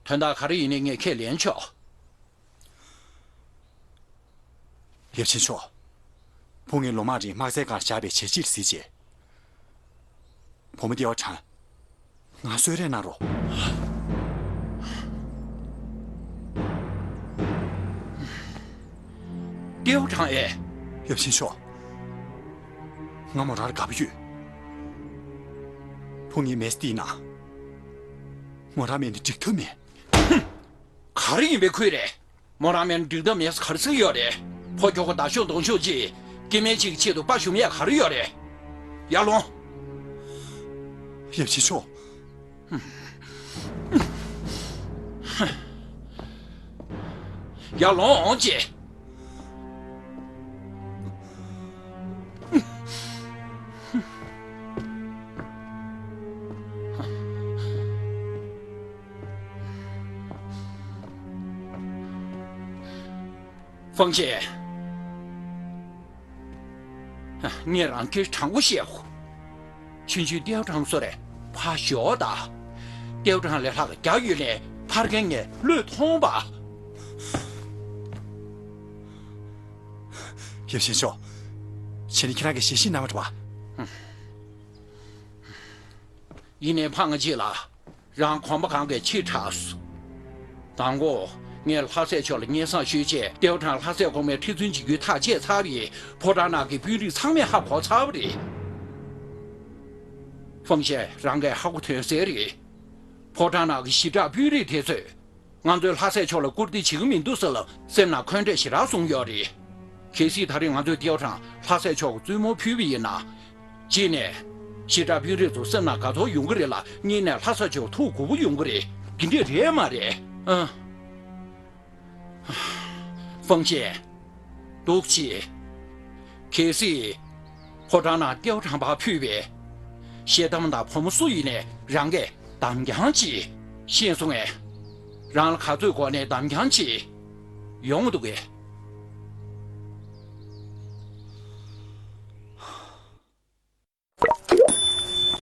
དོན་དག་ག་རེ་ཡིན་ནའི་ངས་ཁས་ལེན་ཆོག་ཡབ་ཆེན་མཆོག་བུ་ངའི་ལོ་མང་རིང་དམག་རྩལ་ཁང་བཞག་པའི་བྱས་རྗེས་གཟིགས་རྗེས། བུ་མོ་ཏེའོ་ཁྲང་། ང་གསོལ་རས་གནང་རོགས། ཏེའོ་ཁྲང་ཨེ། ཡབ་ཆེན་མཆོག་ང་མོ་རང་ལ་དགའ་པོ་ཡོད། བུ་ངའི་མེས་ཏི་ན། མོ་རང་མེད་ན་འགྲིག་ཐབས་མེད། ག་རེ་ཡིན་པའི་ཁུལ་རེད། མོ་རང་མེད་ན་འགྲིག་ཐབས་མེད་ས་ག་རེ་ཟེར་གྱི་ཡོད་རེད། ཕོ་ཁྱོ་ག་མདའ་ཤོག་མདུང་ཤོག་ཅིག་སྐྱེ་དམན་གཅིག་གི་ཆེད་དུ་དཔའ་ཞུམ་ཡས་ག་རེ་ཡོད་རེད། ཡར་ལོངས། ཡབ་ཆེན་མཆོག་ཡར་ལོངས་ཅིག་ཧྥང་ཞན། ངས་རང་སྐད་དྲང་པོ་བཤད་གོ། ཆུང་ཆུང་ཏེའོ་ཁྲང་བཟོ་རེད། ཕར་ཞོག་ད། ཏེའོ་ཁྲང་ལས་ལྷག་རྒྱག་ཡོད་ནས་ཕར་རྒན་ངས་བློས་ཐོངས་པ། རྒྱལ་སྲས་མཆོག་བྱས་ན་ཁྱེད་རང་གིས་ཞལ་བཞེས་གནང་བ་འདྲ་བ། ཡིན་ནའི་ཕ་ང་གཅིག་ལ། རང་གོམ་པ་གང་གིས་ཕྱིར་དྲགས་སོང་། དང་པོ། ངས་ལྷ་སྲས་མཆོག་ལ་སྙན་སེང་ཞུས་རྗེས་ཏེའུ་ཁྲང་ལྷ་སྲས་གོང་མའི་ཁྲི་བཙུན་བྱེད་རྒྱུའི་ཐག་བཅད་ཚར་བ་རེད། ཕོ་བྲང་ནང་གི་དཔོན་རིགས་ཚང་མས་ཧ་གོ་ཚར་བ་རེད། ཧྥང་ཞན། རང་གིས་ཧ་གོ་དོན་གསལ་རེད། ཕོ་བྲང་ནང་གི་ཞི་དྲག་དཔོན་རིགས་དེ་ཚོས། ང་ཚོས་ལྷ་སྲས་མཆོག་ལ་བཀུར་སྟི་བྱེད་ཀྱི་མི་འདུག་ཟེར་ལ་སེམས་ནང་འཁོན་འགྲས་ཞེ་དྲག་བཟུང་ཡོད་རེད། གལ་སྲིད་ད་རེས་ང་ཚོས་ཏེའུ་ཁྲང་ལྷ་སྲས་མཆོག་གི་བཙུན་མོར་ཕུལ་བ་ཡིན་ན། གཅིག་ནས། ཞི་དྲག་དཔོན་རིགས་ཚོ་སེམས་ནང་དགའ་ཚོར་ཡོང་གི་རེད་ལ་གཉིས་ནས་ལྷ་སྲས་མཆོག་ཐུགས་མགུ་པོ་ཡོང་གི་རེད། དེ་འདྲས་རེད་མ་རེད། ཨ། ཧྥང་ཞན། འདུག་ཅིག་གལ་སྲིད། ཕོ་བྲང་ནང་ཏེའུ་ཁྲང་པ་ཕུད་པའི། ཤེལ་དམ་དང་བུ་མོ་སུ་ཡིན་ནའི་རང་གིས་འདམ་རྐྱང་ཅིག་ཤེས་སོང་ངས། རང་ལ་ག་ཚོད་དགོས་ནའི་འདམ་རྐྱང་ཅིག་ཡོང་འདུག་གས།